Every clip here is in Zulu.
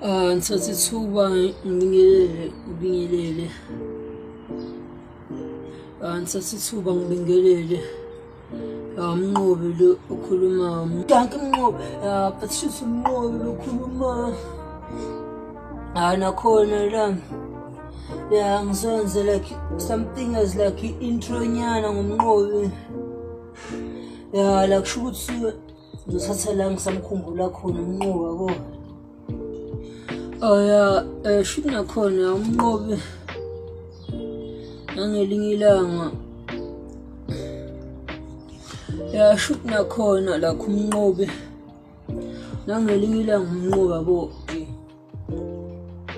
Ah, ngithatha ithuba ngibingelele, ngibingelele. Ah, ngithatha ithuba ngibingelele. Ah, Mnqobi lo okhulumayo. Dankie Mnqobi. Ah, but shuthi uMnqobi lo okhulumayo. Ah, nakhona la. Yeah, ngizonze like something as like i-intro nyana ngoMnqobi. Yeah, like sho ukuthi ngizothatha la ngisamkhumbula khona uMnqobi yabo. Oh yeah, shuthi nakhona uMnqobi nangelinye ilanga. Yeah, shuthi nakhona lakho uMnqobi nangelinye ilanga uMnqobi yabo.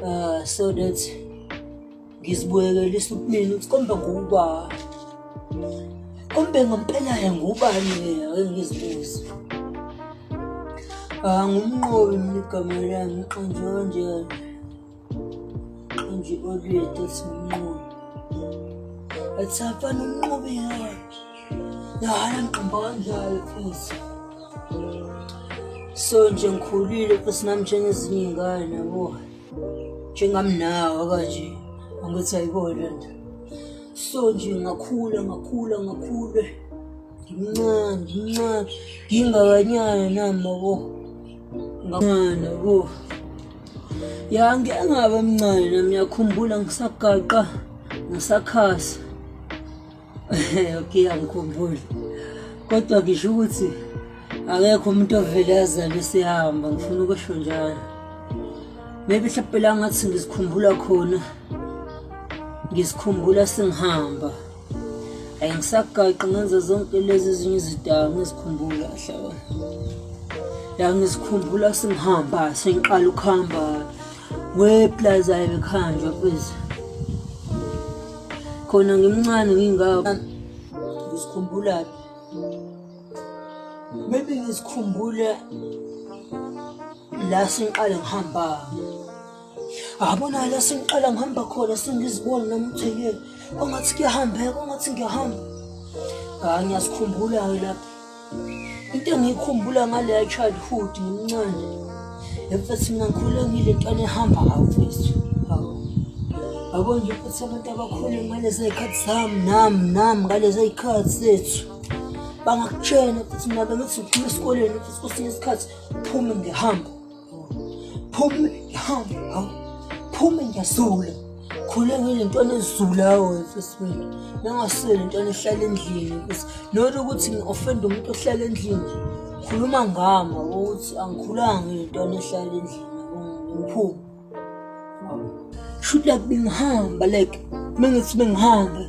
Ah, so that ngizibuyekelisa ubumina ukuthi kombe nguba kombe ngempela ngubani ake ngizibuze. Ah, ngumnqobi mina igama lami ngiqanjwe kanjalo. Qanjwe olwethu ethi Mnqobi. Athi afana umnqobi ya. Ya ngiqamba kanjalo futhi. So nje ngikhulile futhi nami njengezinye iy'ngane yabo. Njengamnawa kanje angithi ayibona lento. So nje ngakhula ngakhula ngakhula ngimncane ngimncane ngingakanyana nami yabo. Ngancane yabo. Ya ngike ngaba mncane nami ngiyakhumbula ngisagaqa ngisakhasa. Okay, angikhumbuli. Kodwa ngisho ukuthi akekho umuntu ovele azale esehamba, ngifuna ukusho njalo. Maybe mhlawumbe la ngathi ngizikhumbula khona, ngizikhumbula sengihamba. Ayi ngisagaqa ngenza zonke lezi ezinye izinto ngizikhumbula kahle. La ngizikhumbula sengihamba, sengiqala ukuhamba. Weplaza ayibekhanjwa please. Khona ngimncane ngingaka ngizikhumbulaphi? Maybe ngizikhumbula la sengiqale ngihamba. Yabona la sengiqala ngihamba khona sengizibona nami ukuthi yeke kwangathi kuyahambeka kwangathi ngiyahamba. Hayi ngiyazikhumbula-ke lapho. Into engiyikhumbula ngaleya childhood ngimncane. Mfethu mina ngikhule ngile ntwana ehamba mfethu. Hawu. Yabo nje futhi abantu abakhule ngalezi y'khathi zami nami nami ngalezi y'khathi zethu. Bangakutshena futhi mina bengithi ngiphuma esikoleni futhi kwesinye isikhathi phume ngihamba. Phume ngihamba, hawu. Phume ngiyazula. Khule ngilentwana ezulayo mfethu mina. Nangasele intwana ehlala endlini mfethu. Not ukuthi ngi-offend umuntu ohlala endlini. Khuluma ngami ukuthi angikhulanga ngilentwana ehlala endlini. Ngiphume. Shuthi like bengihamba like mengithi bengihamba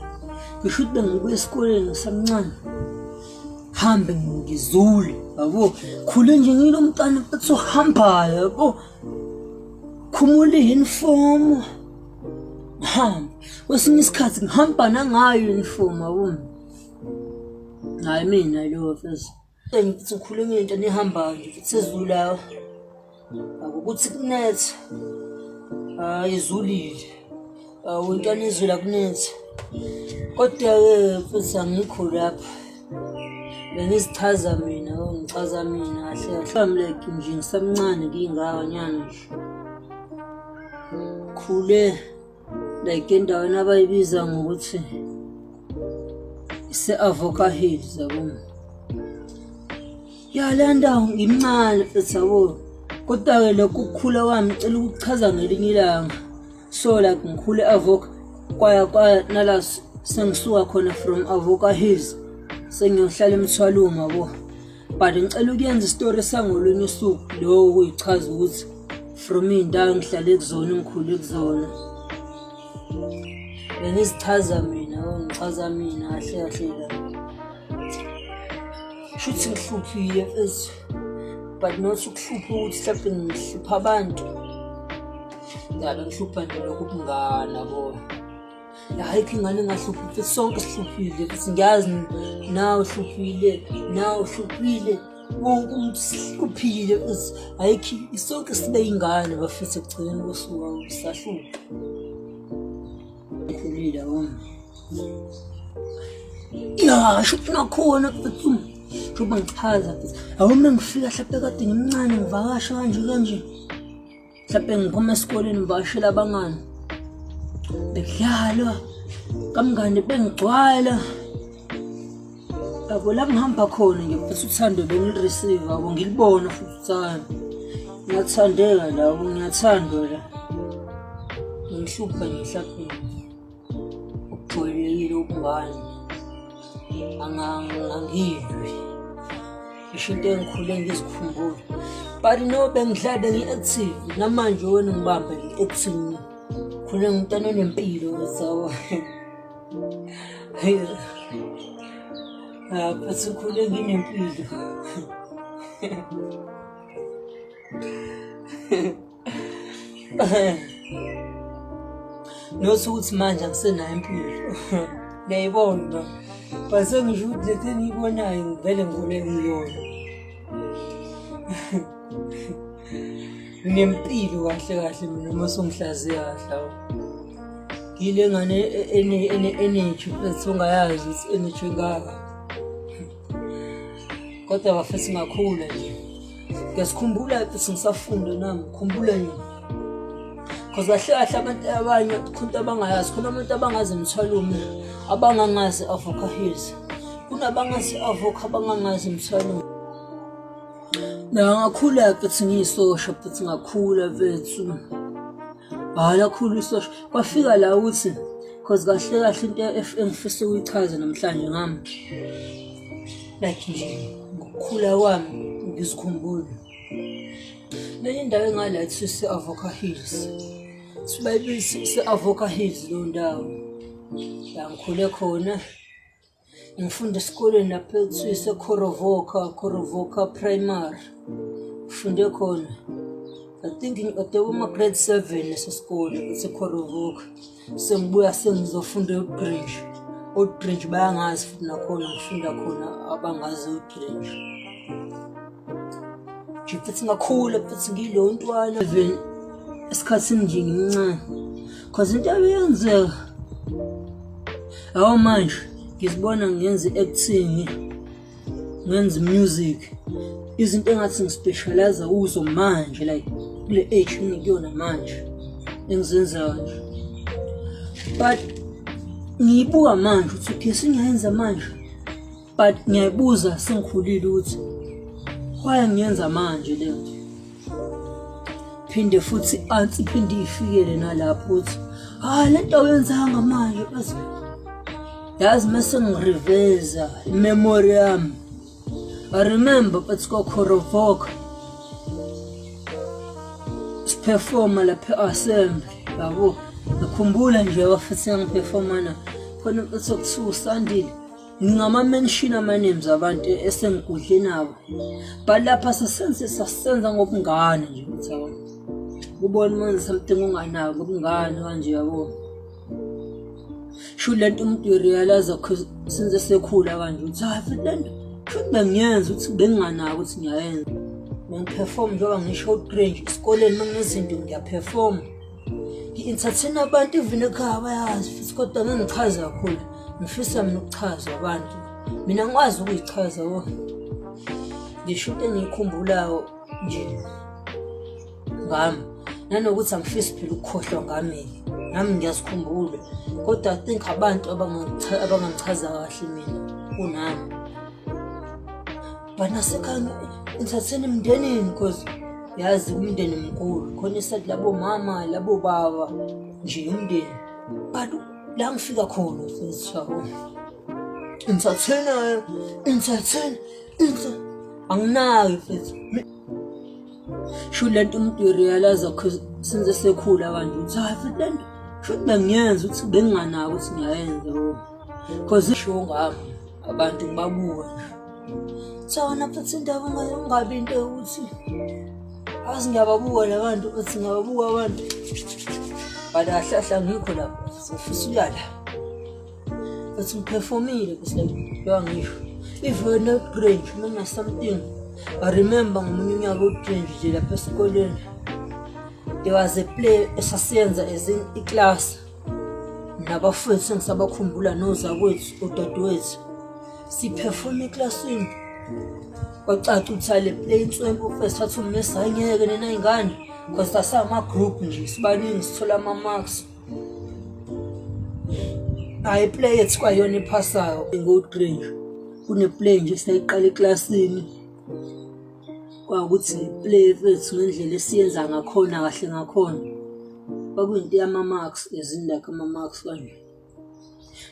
ngisho ukuthi bengibuya esikoleni ngisamncane. Hambe ngizule yabo. Khule nje ngilo mntwana mfethu ohambayo yabo. Khumula i-uniform. Ngihamba. Kwesinye isikhathi ngihamba nangayo i-uniform yabo. Hayi mina lo mfethu. Ngithi ngikhule ngento nihambayo nje futhi sezulayo. Yabo ukuthi kunetha. Hayi izulile. Awu intwana izula kunetha. Kodwa-ke futhi angikho lapha. Bengizichaza mina, ngichaza mina kahle kahle. I'm like nje ngisamncane ngiyingakanyana nje. Khule like endaweni abayibiza ngokuthi ise-Avoca Hills yabo. Ya le ndawo ngimncane futhi yabo. Kodwa-ke lokhu ukukhula kwami ngicela ukukuchaza ngelinye ilanga. So like ngikhule e-Avoca kwaya kwaya nala sengisuka khona from Avoca Hills sengiyohlala eMthwalume yabo. But ngicela ukuyenza isitori sangolunye usuku lokho kuyichaza ukuthi from iy'ndawo engihlale kuzona engikhule kuzona. Bengizichaza mina, ngichaza mina kahle kahle la. Shuthi ngihluphile mfethu but not ukuhlupha ukuthi mhlawumbe ngihlupha abantu. Ya bengihlupha nje lokhu ubungane yabo. Ayikho ingane engahluphi mfethu sonke sihluphile futhi ngiyazi nawe uhluphile nawe uhluphile wonke umuntu sihluphile futhi ayikho sonke sibe ingane bafethu ekugcineni kosuku sahlupha. Ngikhulile yabo. Ya shuthi nakhona mfethu njengoba ngichaza mfethu yabo uma ngifika hlampe kade ngimncane ngivakasha kanje kanje. Mhlawumbe ngiphuma esikoleni ngivakashela abangani, bekudlalwa kamngani, bengigcwala yabo. La ngihamba khona nje futhi uthando bengireceive yabo, ngilibona futhi uthando, ngiyathandeka la, ngiyathandwa la. Ngihlupha nje mhlawumbe okujwayelekile ubungane, angangilwi ngisho into engikhule ngizikhumbula, but no, bengidlala, bengi-active. Namanje wena ngibambe ngi-active, khule ngumntwana onempilo zawo. But ngikhule nginempilo. Nothi ukuthi manje angisenayo impilo, ngiyayibona, but sengisho ukuthi lento engiyibonayo ngivele ngibone ngiyona. Nginempilo kahle kahle mina uma songihlaziya kahle awu. Ngile ngane ene-energy futhi ungayazi ukuthi energy engaka, kodwa bafethu ngakhula nje. Ngiyasikhumbula futhi ngisafunda nami, khumbula nje, cause kahle kahle abantu abanye khona abangayazi khona, abantu abangazi Mthwalume, abangangazi Avoca Hills, kunabangazi Avoca, abangangazi Mthwalume. Na ngakhula futhi ngiyisosha futhi, ngakhula mfethu, hhayi lakhula isosha, kwafika la ukuthi, cause kahle kahle into engifisa ukuyichaza namhlanje ngami, like nje ngokukhula kwami ngizikhumbula lenye indawo engala kuthiwa ise-Avoca Hills, sibayibiza ise-Avoca Hills leyo ndawo la ngikhule khona. Ngifunda esikoleni lapho ekuthiwa ise-Korovoka, Korovoka Primary. Ngifunde khona. I think ngiqede kuma-grade 7 leso sikole ese-Korovoka. Sengibuya sengizofunda e-Old Old Bridge bayangazi futhi nakhona ngifunda khona abangazi e-Old Bridge. Nje futhi ngakhula futhi ngiyilowo ntwana even esikhathini nje ngimncane. Cause into ebiyenzeka awu manje ngizibona ngenza i-acting, ngenza music, izinto engathi ngispecialize kuzo manje, like kule age engikuyona manje engizenzayo nje, but ngiyibuka manje ukuthi okay, singayenza manje, but ngiyayibuza sengikhulile ukuthi why ngiyenza manje le nto. Phinde futhi ansi iphinde ifikele nalapho ukuthi hayi, le nto awuyenzanga manje bese yazi mase ngiriveza imemory yami. I remember but koKhorovoka siperforma lapha e-assembly yabo, ngikhumbula nje wafuthi ngiperforma na khona mfethu okuthiwa uSandile. Ngingama-mention ama-names abantu esengigudle nabo, but lapha sasenze sasenza ngobungane nje ukuthi yabo, kubona manje something unganayo ngobungane kanje yabo. Sho lento umuntu uyirealize since sekhula kanje ukuthi hayi futhi lento futhi bengiyenza ukuthi benginganaki ukuthi ngiyayenza. Bengiperform njengoba ngisho range esikoleni, uma kunezinto ngiyaperform, ngi-entertain abantu even ekhaya bayazi futhi, kodwa ngeke ngichaze kakhulu. Ngifisa mina ukuchaza abantu, mina ngikwazi ukuyichaza wo. Ngisho into engiyikhumbulayo nje ngami, nanokuthi angifisi phela ukukhohlwa ngami-ke, nami ngiyazikhumbula, kodwa I think abantu abangangichaza kahle mina kunami. But nasekhaya entertain emndenini, because yazi umndeni mkhulu khona, iside labo mama, labo baba, nje umndeni, but la ngifika khona mfethu yabo, entertainer, entertain inter anginayo mfethu. Sho lento umuntu uyirealize since sekhula kanje ukuthi hayi futhi lento futhi bengiyenza ukuthi benginganaki ukuthi ngiyayenza yabo, cause isho ngami abantu ngibabuka nje thona futhi indaba ungabi into yokuthi azi ngiyababuka la bantu, uthi ngiyababuka abantu, but kahle kahle angikho lapho, ngifisa ukuya la futhi ngiphefomile njengoba ngisho even no-range noma something. I remember ngomunye unyaka u-range nje lapha esikoleni there was a play esasiyenza as in iclass nabafowethu engisabakhumbula nozakwethu, odadewethu, siphefoma eklasini. Kwacaca ukuthi ale play inswempu first, wathi ummesi, hayi ngeke nina ingane. Because sasama-group nje, sibaningi, sithola ama-marks. Hayi, iplay yethu kwayona ephasayo ngo-three nje. Kune-play nje sayiqala eklasini, kwawukuthi play fethu ngendlela esiyenza ngakhona kahle ngakhona, kwakuyinto yama-marks, as in like ama-marks kanje.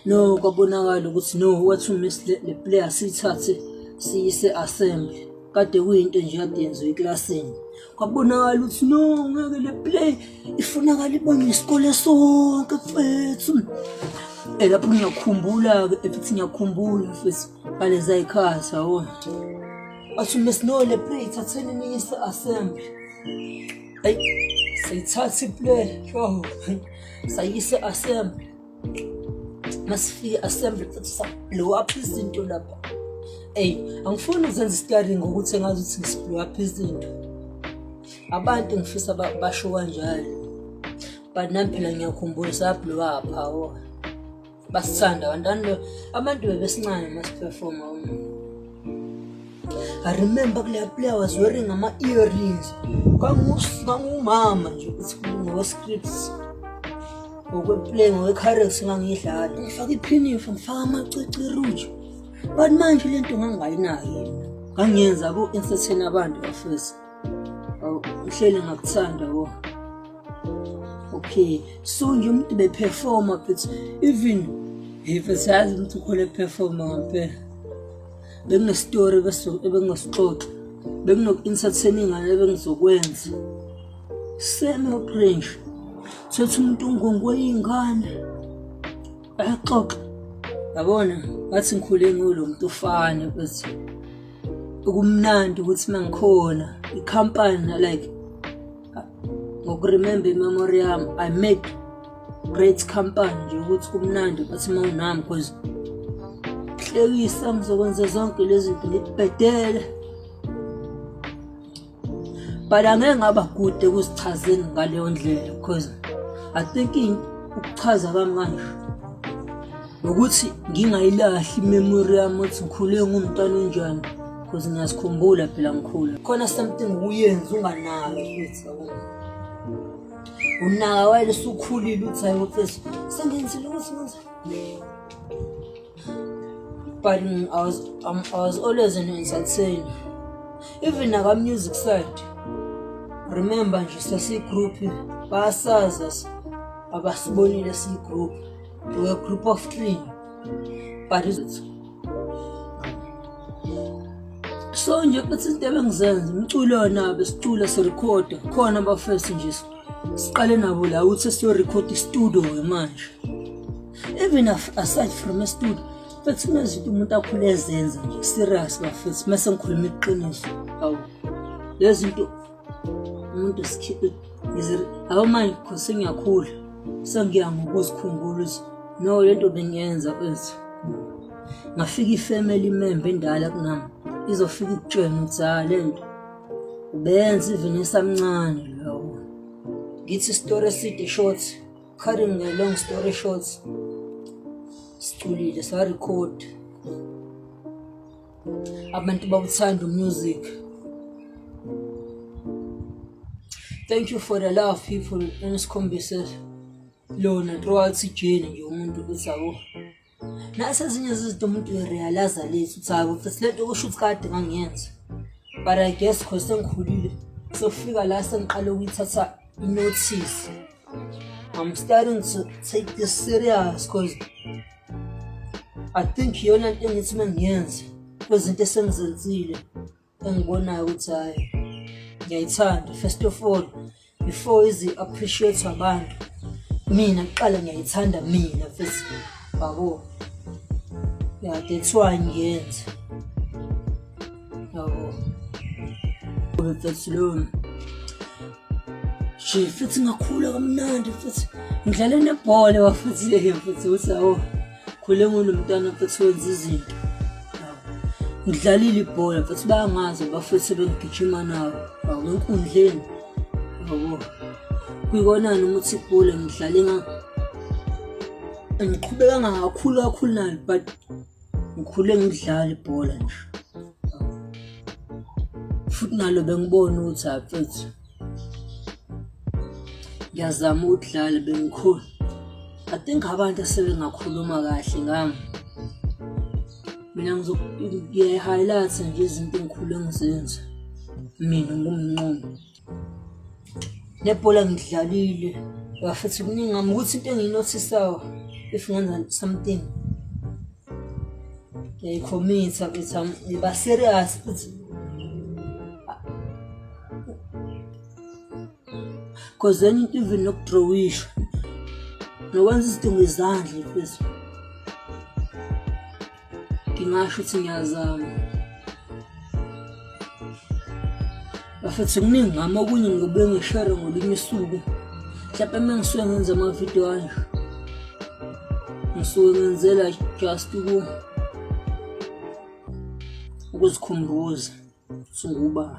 No, kwabonakala ukuthi no, wathi umiss le play asiyithathe siyise assembly, kade kuyinto nje kade yenziwa eklasini. Kwabonakala ukuthi no, ngeke, le play ifunakala ibonwe isikole sonke mfethu. Lapho ngiyakhumbula-ke futhi, ngiyakhumbula futhi ngaleza y'khathi, yabo. Wathi umiss, no, le play ithatheni niyise assembly. Ayi, sayithatha iplay, yo, sayise assembly. Masifike assembly futhi sa-blow up izinto lapha. Eyi, angifuni ukuzenza isitari ngokuthi engazi ukuthi ngisi-blow up izinto. Abantu ngifisa basho kanjalo, but nami phela ngiyakhumbula sa-blow up, hawo. Basithanda abantu, abantu bebesincane masiperforma. I remember kuleya play I was wearing ama-earrings. Ngangumama nje ukuthi ngokwe-scripts, ngokwe-play, ngokwe-character ngangiyidlala. Ngifaka iphinifa, ngifaka amacici, iruji. But manje le nto ngangingayinaki mina. Ngangiyenza ku-entertain abantu bafethu. Ngihleli ngakuthanda wo. Okay, so nje umuntu beperforma but even if sazi ukuthi ukhona eperforma ngampela. Bekunestory ebengingasixoxa, bekunoku-entertaining ebengizokwenza. Same orange. Thothi umuntu ungongwe iy'ngane ayaxoxa, yabona, ngathi ngikhule ngiwulo muntu ufane, but kumnandi ukuthi uma ngikhona ikhampani, like ngokuremember imemory yami, I made great company nje, ukuthi kumnandi bathi uma unami, because hlekisa, ngizokwenza zonke lezi zinto ngikubhedele, but angeke ngaba good ekuzichazeni ngaleyo ndlela, because I think ukuchaza kwami kanje ukuthi ngingayilahli imemory yami ukuthi ngikhule ngumntwana onjani, because ngiyazikhumbula phela ngikhula khona something uyenza unganaki futhi, yabo, unaka wayele usukhulile uthi hayi mfethu, sengenzile ukuthi ngenza. But I was always an entertainer, even naka music side. Remember nje sasiyigroup, bayasazi abasibonile siyigroup, we were a group of three, but it's so nje futhi izinto ebengizenza, umculo nabo sicula, sirekhoda khona abafesi nje, siqale nabo la ukuthi siyorekhoda istudio manje. Even aside from a studio futhi, kunezinto umuntu akhule ezenza nje serious bafethu. Mase ngikhuluma iqiniso, awu, lezi zinto umuntu sikhiphe abo manje, because sengiyakhula, sengiya ngokuzikhumbula ukuthi no, lento bengiyenza mfethu. Ngafika ifamily member endala kunami izofika ikutshena ukuthi ha, lento ubenza even esamncane lowo. Ngithi story eside short, cutting the long story short, siculile, sarecord, abantu bawuthanda umusic. Thank you for the love, people, enisikhombise lona throughout ijourney nje. Umuntu uthi yabo, nasezinye izinto umuntu uyarealize late ukuthi hayi futhi, lento kusho ukuthi kade ngangiyenza, but I guess cause sengikhulile, sokufika la sengiqale ukuyithatha i-notice. I'm starting to take this serious because I think iyona nto engithi uma ngiyenza kwezinto esengizenzile engibonayo ukuthi hhayi, ngiyayithanda. First of all, before izi-appreciate abantu, mina kuqala ngiyayithanda mina futhi, yabo. Yeah, that's why ngiyenza, yabo, mfethu. Leyo nje futhi ngakhula kamnandi futhi, ngidlale nebhola wafuthi futhi ukuthi awu, khule ngunomntwana futhi wenza izinto. Ngidlalile ibhola futhi, bayangazi abafethu bengigijima nabo, yabo, enkundleni, yabo. Kuyikona noma uthi ibhola ngidlale ngiqhubekanga kakhulu kakhulu nalo, but ngikhule ngidlala ibhola nje futhi, nalo bengibona ukuthi hayi mfethu. Ngiyazama ukudlala bengikhula. I think abantu asebengakhuluma kahle ngami. Mina ngiyayi-highlight nje izinto engikhule ngizenza mina ngumnqomo. Nebhola ngidlalile bafethu kuningi ngami ukuthi into engiyinothisayo if ngenza something ngiyayikhomitha mfethu ngiba serious futhi cause enye into even nokudrowisha nokwenza izinto ngezandla mfethu ngingasho ukuthi ngiyazama bafethu kuningi ngami okunye ngiyobuye ngishere ngolunye usuku mhlawumpe uma ngisuke ngenza amavidiyo kanje ngisuke ngenzela just ukuzikhumbuza ukuthi ngubani.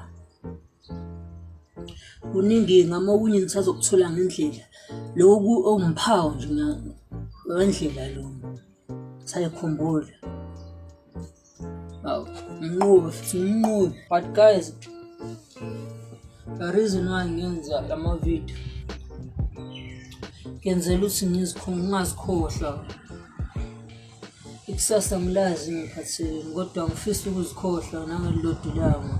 Kuningi ngami okunye ngisazokuthola ngendlela. Lokhu okuwumphawu nje wendlela lo sayikhumbula. Awu, umnqobi futhi umnqobi. But guys, the reason why ngenza lama-video ngenzela ukuthi ngingazikhohlwa. Ikusasa ngilazi ngiphathekeni kodwa ngifisa ukuzikhohlwa nangelilodwa ilanga.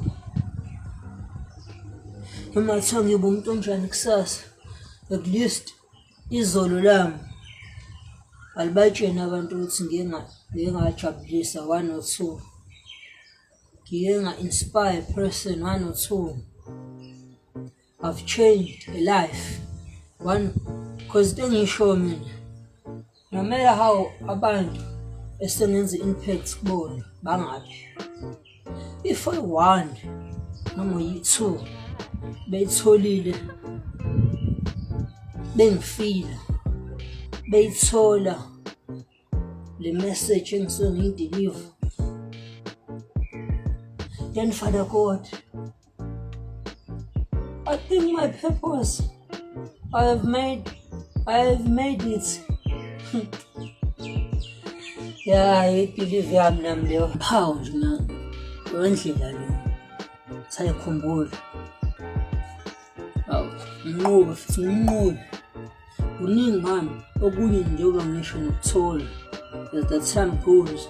Noma kuthiwa ngiyoba umuntu onjani kusasa, at least izolo lami alibatsheni abantu ukuthi ngike ngike ngajabulisa one or two. Ngike nga-inspire person one or two. I've changed a life. One, because into engiyishoyo mina no matter how abantu esengenza i-impact kubona bangaphi if oyi-one noma oyi-two beyitholile bengifila beyithola le message engisuke ngiyideliver then Father God I think my purpose I have made it. Ya, ibhilivi yami nami leyo phawu nje wendlela lo sayikhumbula. Awu, umnqobi futhi umnqobi. Kuningi ngami okunye njengoba ngisho nokuthola as the time goes.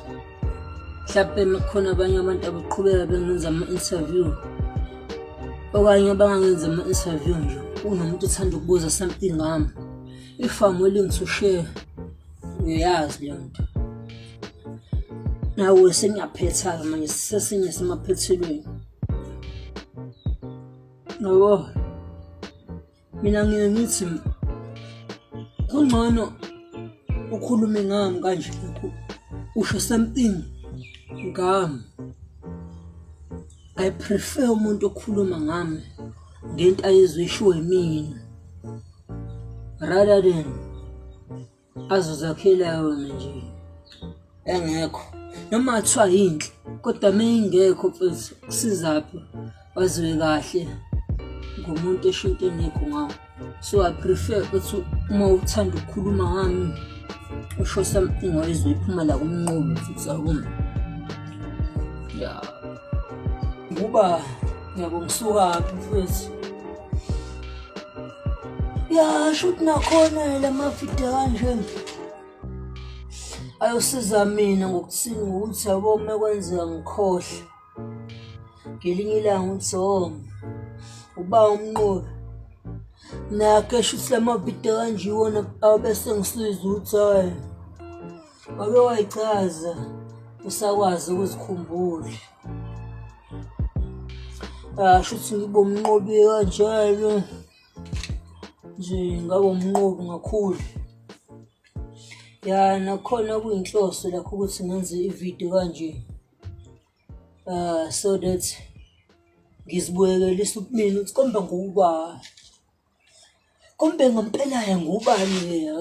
Mhlawumpe kukhona abanye abantu abaqhubeka bengenza ama-interview okanye abangangenza ama-interview nje kunomuntu othanda ukubuza something ngami. If I'm willing to share, uyazi leyo nto. Nawe sengiyaphetha-ke manje sesinye semaphethelweni. Yabo. Mina ngiye ngithi kungcono ukhulume ngami kanje usho something ngami. I prefer umuntu okhuluma ngami ngento ayizwe ishiwo yimina rather than azozakhela yona nje engekho noma kuthiwa yinhle kodwa uma ingekho mfethu kusizaphi waziwe kahle ngomuntu esho into engekho ngawo. So I prefer ukuthi uma uthanda ukukhuluma ngami usho something oyizwe iphuma la kumnqobi futhi akumi. Ya. Ngoba ngiyabo ngisukaphi mfethu. Ya shuthi nakhona la mavidiyo kanje ayosiza mina ngokuthini ngokuthi yabo uma kwenzeka ngikhohle ngelinye ilanga uthi oh uba umnqobi nakhe shuthi la mavidiyo kanje iwona abese ngisiza ukuthi hhayi wake wayichaza usakwazi ukuzikhumbula. Ah, shuthi ngibe umnqobi kanjalo nje ngaba umnqobi ngakhulu. Ya nakhona kuyinhloso lakho ukuthi ngenze ividiyo kanje so that ngizibuyekelisa ubumina ukuthi kombe ngubani, kombe ngempela-ke ngubani-ke.